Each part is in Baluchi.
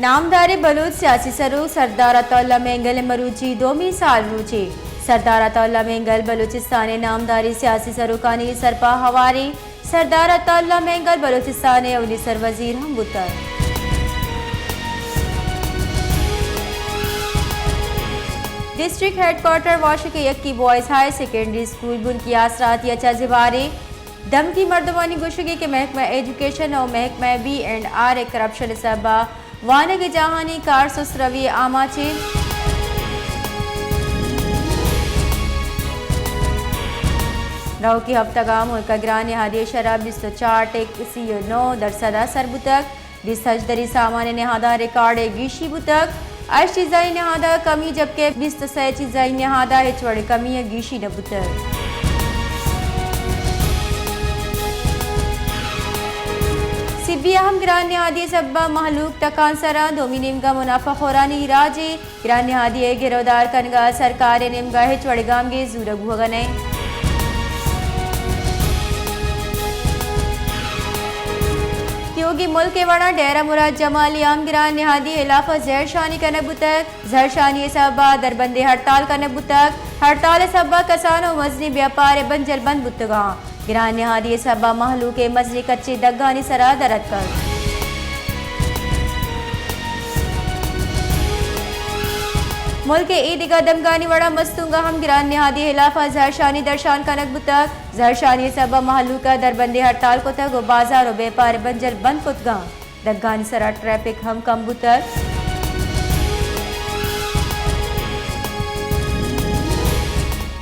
نامداریں بلوچ سیاسی سروک سردار عطاء اللہ مینگل ءِ مروچی دومی سال روچے۔ سردار عطاء اللہ مینگل بلوچستان ءِ نامداریں سیاسی سروکانی سرپاہ ہواریں۔ سردار عطاء اللہ مینگل بلوچستان ءِ اولی سروزیر ہم بوتگ۔ ڈسٹرکٹ ہیڈ کوارٹر واشک ءِ یکے بوائز ہائر سیکنڈری اسکول بنکی آسراتی ءَ چہ زباریں دمگی مردمانی گوشگ اِنت کہ محکمہ ایجوکیشن ءُ محکمہ بی اینڈ آر ءِ کرپشن ءِ سبب ءَ وانگ ءِ جاہانی کار سست روی ءِ آماچ اِنت۔ روکی ہفتگ ءَ ملک ءَ گران نہادی ءِ شرح بیست ءُ چار ٹک سی ءُ نو درسد ءَ سر بوتگ۔ بیست ءُ ہشت دری سامان ءِ نہاد ءَ ریکارڈ ءِ گیشی بوتگ۔ ہشت چیزانی نہاد ءَ کمی، جبکہ بیست ءُ سئے چیزانی نہاد ءَ ہچ وڑیں کمی ءُ گیشی نہ بوتگ۔ سبی ءَ ہم گران نہادی ءِ سبب ءَ مہلوک تکانسر اَنت، دومی نیمگ ءَ منافع خورانی راجے۔ گران نہادی ءِ گرودار کنگ ءَ سرکار ءِ نیمگ ءَ ہچ وڑیں گامگیج زورگ بوہگ ءَ نہ اِنت۔ تیوگیں ملک ءِ وڑا ڈیرہ مراد جمالی ءَ ہم گران نہادی ءِ ہلاپ ءَ زہرشانی کنگ بوتگ۔ زہرشانی ءِ سبب ءَ دربندی ہڑتال کنگ بوتگ۔ ہڑتال ءِ سبب ءَ کسان ءُ مزنیں بیپار ءِ بنجل بند بوتگ اَنت۔ گران نہادی ءِ سبب ءَ مہلوک ءِ مزنیں کچے دگانی سرا در اتکگ۔ ملک ءِ اے دگہ دمگانی وڑا مستونگ ءَ ہم گران نہادی ءِ ہلاپ ءَ زہرشانی درشان کنگ بوتگ۔ زہرشانی ءِ سبب ءَ مہلوک ءَ دربندی ہڑتال کتگ ءُ بازار ءُ بیپار ءِ بنجل بند کتگ اَنت۔ دگانی سرا ٹریفک ہم کم بوتگ۔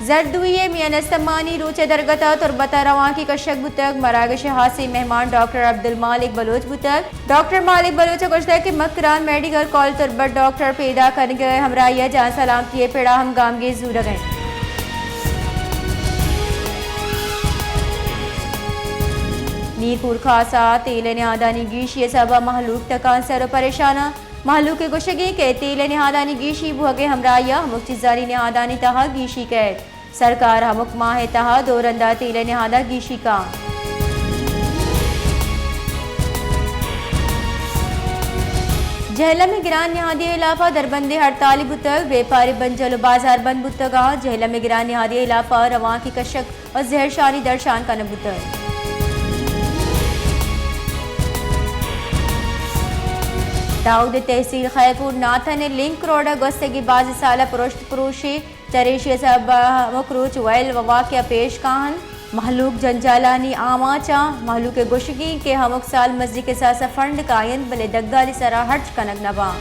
زردوئی ءِ میان استمانی روچ ءِ درگت ءَ تربت ءَ روانکے کشگ بوتگ۔ مراگش ءِ ہاسیں مہمان ڈاکٹر عبدالمالک بلوچ بوتگ۔ ڈاکٹر مالک بلوچ ءَ گوشتگ کہ مکران میڈیکل کالج تربت ڈاکٹر پیداک کنگ ءِ ہمراہی ءَ جان سلامتی ءِ پڑا ہم گامگیج زورگ ءَ اِنت۔ میرپور خاص ءَ تیل ءِ نہادانی گیشی ءِ سبب ءَ مہلوک تکانسر ءُ پریشان اَنت۔ مہلوک ءِ گوشگ اِنت کہ تیل ءِ نہادانی گیشی بوہگ ءِ ہمراہی ءَ ہمک چیزانی نہادانی تہا گیشی کئیت۔ سرکار ہمک ماہ ءِ تہا دو رندا تیل ءِ نہادا گیشی کنت۔ جہلم ءِ گران نہادی ءِ ہلاپ ءَ دربندی ہڑتالے بوتگ، بیپاری بنجل ءُ بازار بند بوتگ اَنت۔ جہلم ءِ گران نہادی ءِ ہلاپ ءَ روانکے کشگ ءُ زہرشانی درشان کنگ بوتگ۔ داؤد ءِ تحصیل خیرپور ناتن ءِ لنک روڈ ءَ گوستگیں بازیں سال ءَ پرشت پروشے چریشی ءِ سبب ءَ ہمک روچ ویل ءُ واقعہ پیش کاینت۔ مہلوک جنجالانی آماچ اَنت۔ مہلوک ءِ گوشگ اِنت کہ ہمک سال مزنیں کساس ءَ فنڈ کاینت، بلے دگانی سرا ہرچ کنگ نہ باں۔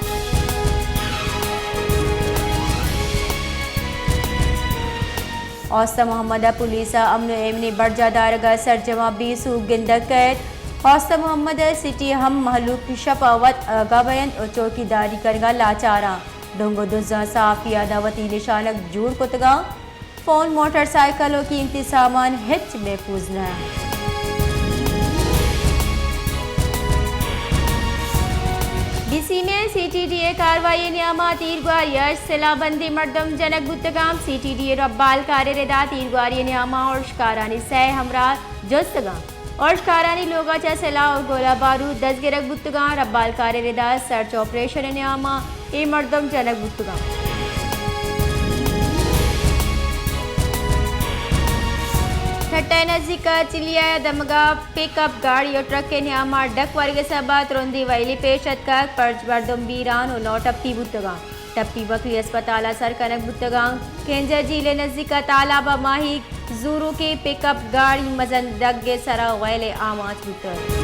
اوستہ محمد ءَ پولیس ءَ امن ءُ ایمنی برجاہ دارگ ءَ سرجم ءَ بے سوب گندگ کئیت۔ اوستہ محمد ءِ سٹی ہم مہلوک شپ ءَ وت آگاہ بینت ءُ چوکیداری کنگ ءَ لاچار اَنت۔ ڈنگ ءُ دزاں صحافی ءَ دعوتی نشانگ جوڑ کتگ اَنت۔ فون، موٹر سائیکل ءُ قیمتی سامان ہچ محفوظ نہ اَنت۔ ڈسیمیں سی ٹی ڈی ءِ کاروائی ءِ نیام ءَ تیرگواری ءَ سلاہ بندیں مردم جنگ بوتگ اَنت۔ سی ٹی ڈی ءِ ربالکار ءِ ردا تیرگواری ءِ نیام ءَ ارشکارانی سئے ہمراہ جستگ اَنت۔ ارشکارانی لوگ ءَ چہ سلاہ ءُ گولہ بارود دزگرگ بوتگ اَنت۔ ربالکار ءِ ردا سرچ آپریشن ءِ نیام ءَ اے مردم جنگ بوتگ اَنت۔ ٹھٹہ ءِ نزیک ءَ چلیا ءِ دمگ ءَ پک اپ گاڑی ءُ ٹرک ءِ نیام ءَ ڈک ورگ ءِ سبب ءَ ترندیں وئیلے پیش اتکگ، پرچ مردم بیران ءُ نوٹپی بوتگ اَنت۔ ٹپی بکری ہسپتال ءَ سر کنگ بوتگ اَنت۔ کینجر جھیل ءِ نزیک ءَ تالاب ءَ ماہیگ زوروکیں پک اپ گاڑی مزن ڈگ ءِ سرا وئیل ءِ آماچ بوتگ۔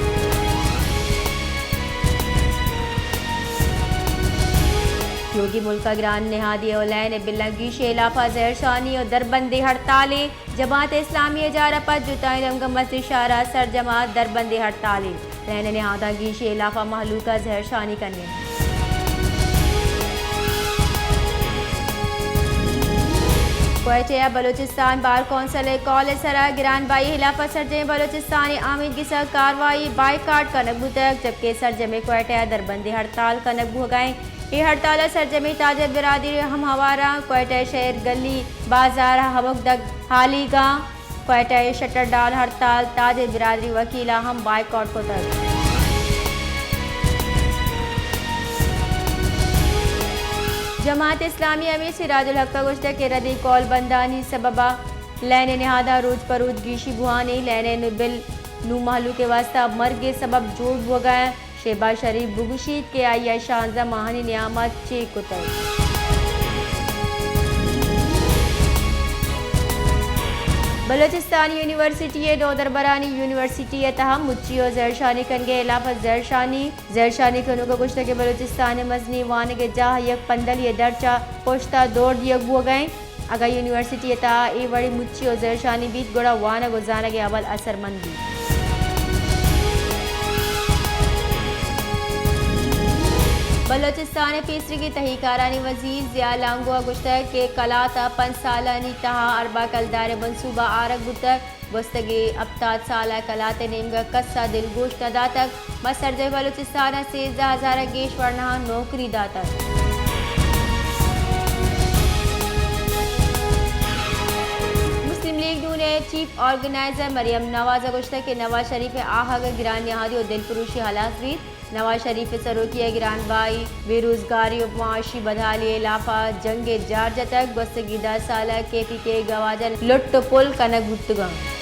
تیوگیں ملک ءَ گران نہادی ءُ لین ءِ بلاں گیشی ءِ ہلاپ ءَ زہرشانی ءُ دربندی ہڑتالے۔ جماعت اسلامی ءِ اجار ءَ پد جتائیں دمگ ءَ مزنیں شہر ءَ سرجم ءَ دربندی ہڑتالے۔ لین ءِ نہاداں گیشی ءِ ہلاپ ءَ مہلوک ءَ زہرشانی کنگ ءَ اِنت۔ کوئٹہ ءَ بلوچستان بار کونسل ءِ کال ءِ سرا گران بہائی ءِ ہلاپ ءَ سرجمیں بلوچستان ءِ آمید گسگ کاروائی بائیکاٹ کنگ بوتگ، جبکہ سرجمیں کوئٹہ ءَ دربندی ہڑتال کنگ بوہگ ءَ اِنت۔ اے ہڑتال ءَ سرجمیں تاجر برادری ہم ہوار اَنت۔ کوئٹہ ءِ شہر، گلی، بازار ءَ ہمک دگ ہالیگ اَنت۔ کوئٹہ ءِ شٹر ڈاؤن ہڑتال تاجر برادری وکیل ءَ ہم بائیکاٹ کتگ۔ جماعت اسلامی ءِ امیر سراج الحق ءَ گوشتگ کہ ردیں کول بندانی سبب ءَ لین ءِ نہاداں روچ پہ روچ گیشی بوان ایں۔ لین ءِ بل نوں مہلوک ءِ واستہ مرگ ءِ سبب جوڑ بوگ ءَ ایں۔ شہباز شریف بگوشیت کہ آئی ءَ شانزدہ ماہانی نیام ءَ چے کتگ۔ بلوچستان یونیورسٹی ءِ نودربرانی یونیورسٹی ءِ تہا مچی ءُ زہرشانی کنگ ءِ ہلاپ ءَ زہرشانی زہرشانی کنوک ءَ گوشتگ کہ بلوچستان ءِ مزنیں وانگ ءِ جاہ یک پندلی ءِ درچ ءَ پشت ءَ دور دیگ بوگ ءَ انت۔ اگاں یونیورسٹی ءِ تہا اے وڑیں مچی ءُ زہرشانی بیت، گڑا وانگ ءُ زانگ ءِ عمل اثرمند بیت۔ بلوچستان ءِ پیسریگیں تہی کارانی وزیر ضیاء لانگو ءَ گوشتگ کہ کلات ءَ پنچ سالانی تہا اربع کلدار ءِ منصوبہ آرگ بوتگ۔ گوستگیں ہپتاد سال ءَ کلات ءِ نیمگ ءَ کس ءَ دلگوش نہ داتگ۔ مسترجمیں بلوچستان ءَ سیزدہ ہزار ءَ گیش ورناہاں نوکری داتگ۔ مسلم لیگ نون ءِ چیف آرگنائزر مریم نواز ءَ گوشتگ کہ نواز شریف ءِ آہگ ءِ گران نیادی ءُ دلپروشی ہلاس بیت۔ نواز شریف ءِ سروکی ءَ گرانبہائی، بے روزگاری ءُ معاشی بدحالی ءِ ہلاپ ءَ جنگ ءِ جار جتگ۔ گوستگیں دہ سال ءَ کے پی کے گواجن لٹ ءُ پل کنگ بوتگ اَنت۔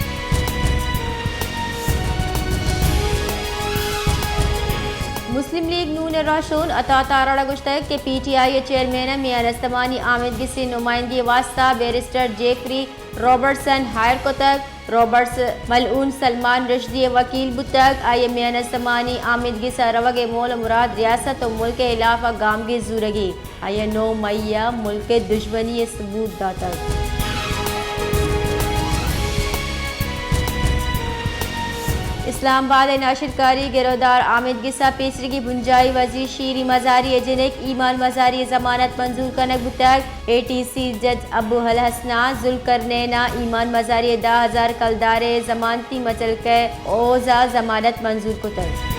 مسلم لیگ نون ءِ راہشون عطا تارڑ ءَ گوشتگ کہ پی ٹی آئی ءِ چیئرمین ءَ میان استمانی آمید گس ءِ نمائندگی ءِ واستہ بیرسٹر جیفری رابرٹسن ہائر کتگ۔ رابرٹس ملعون سلمان رشدی ءِ وکیل بوتگ۔ آئی ءِ میان استمانی آمید گس ءَ روگ ءِ مول ءُ مراد ریاست ءُ ملک ءِ ہلاپ ءَ گامگیج زورگی۔ آئی ءَ نو مئی ءَ ملک ءِ دژمنی ءِ ثبوت داتگ۔ اسلام آباد ءِ ناشرکاری گرودار آمید گس ءَ پیسریگیں بنجاہی وزیر شیریں مزاری ءِ جنک ایمان مزاری ءِ ضمانت منظور کنگ بوتگ۔ اے ٹی سی جج ابو الحسن ءَ ذوالقرنین ءَ ایمان مزاری ءِ دہ ہزار کلدار ءِ ضمانتی مچلکہ ءِ عوض ءَ ضمانت منظور کتگ۔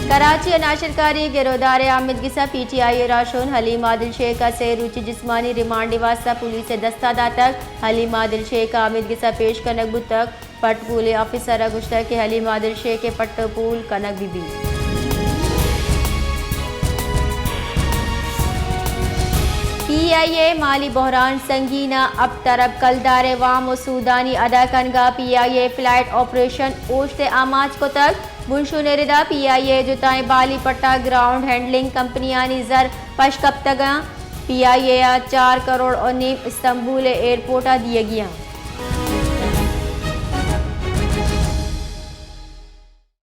کراچی ءِ ناشرکاری گرودار آمید گس ءَ پی ٹی آئی ءِ راہشون حلیم عادل شیخ ءَ سے روچی جسمانی ریمانڈ ءِ واستہ پولیس ءِ دست ءَ داتگ۔ حلیم عادل شیخ آمید گس ءَ پیش کنگ بوتگ۔ پٹ پول ءِ آفیسر ءَ گوشتگ کہ حلیم عادل شیخ ءِ پٹ ءُ پول کنگ بہ بیت۔ پی آئی اے مالی بحران سنگین ءَ، ہپت ارب کلدار ءِ وام ءُ سودانی ادا کنگ ءَ پی آئی اے فلائٹ آپریشن اوشت ءِ آماچ کتگ۔ بنشون ءِ ردا پی آئی اے ءِ جتائیں بالی پٹ ءَ گراؤنڈ ہینڈلنگ کمپنیانی زر پش کپتگ اَنت۔ پی آئی اے ءَ چار کروڑ ءُ نیم استنبول ءِ ایئرپورٹ ءَ دیگی اَنت۔